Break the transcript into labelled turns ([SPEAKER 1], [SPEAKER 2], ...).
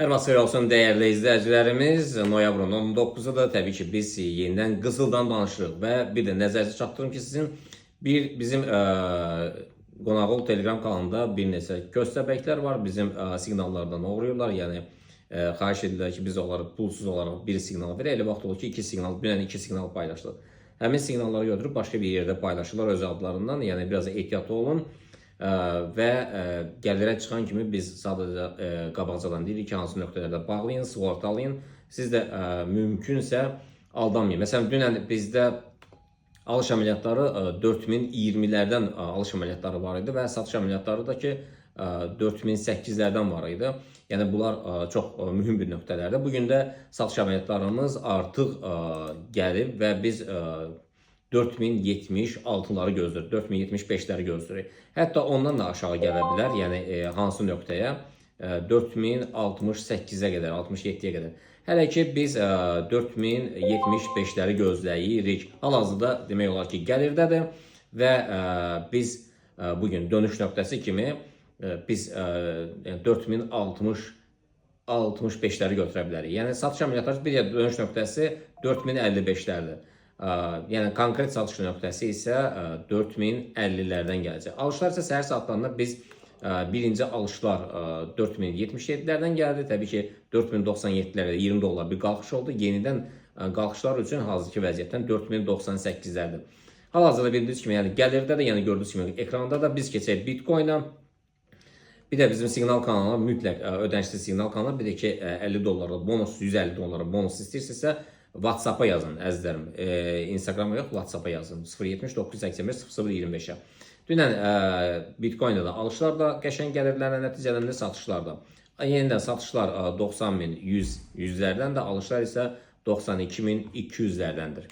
[SPEAKER 1] Hər vaxt xeyir olsun dəyərli izləyicilərimiz. Noyabrın 19-u da təbii ki biz yenidən Qızıldan danışırıq və bir də nəzərinizə çatdırım ki, sizin bir bizim Qonaqol Telegram kanalında bir neçə köstəbəklər var. Bizim siqnallardan oğrayırlar. Yəni xahiş edirlər ki, biz onlara pulsuz olaraq bir siqnal verək. Elə vaxt olur ki, iki siqnal, dünən iki siqnal paylaşdıq. Həmin siqnalları götürüb başqa bir yerdə paylaşırlar öz adlarından. Yəni biraz ehtiyatlı olun. Və gəlirə çıxan kimi biz sadəcə qabaqcadan deyirik ki, hansı nöqtələrdə bağlayın, sığortalayın. Siz də mümkünsə aldanmayın. Məsələn, dünən bizdə alış əməliyyatları 4020-lərdən alış əməliyyatları var idi və satış əməliyyatları da ki 4008-lərdən var idi. Yəni bunlar çox mühüm bir nöqtələrdir. Bu gün də satış əməliyyatlarımız artıq gəlib və biz 4076-ları gözləyirik, 4075-ləri gözləyirik. Hətta ondan da aşağı gələ bilər. Yəni hansı nöqtəyə? 4068-ə qədər, 67-yə qədər. Hələ ki biz 4075-ləri gözləyirik. Hal-hazırda demək olar ki, gəlirdədir və biz bu gün dönüş nöqtəsi kimi biz yəni 4060 65-ləri götürə bilərik. Yəni satış əməliyyatları bir də dönüş nöqtəsi 4055-lərdir. Yəni konkret satış nöqtəsi isə 4050-lərdən gələcək. Alışlar isə səhər saatlarında biz birinci alışlar 4077-lərdən gəldi. Təbii ki 4097-lərə 20 dollar bir qalxış oldu. Yenidən qalxışlar üçün hazırki vəziyyətdən 4098-lərdir. Hal-hazırda bildiyiniz kimi, yəni gəlirdə də, yəni gördüyünüz kimi ekranda da biz keçək Bitcoin-a. Bir də bizim siqnal kanalına mütləq ödənişsiz siqnal kanalı, bir də ki 50 dollarlıq bonus, 150 dollarlıq bonus istəyirsinizsə WhatsApp-a yazın əzizlərim. Instagrama yox, WhatsApp-a yazın. 070 981 0025-ə. Dünən Bitcoin-də də alışlar da qəşəng gəlirlərlə nəticələndi, satışlar da. Yenidən satışlar 90.100 yüzlərdən də, alışlar isə 92.200-lərdəndir.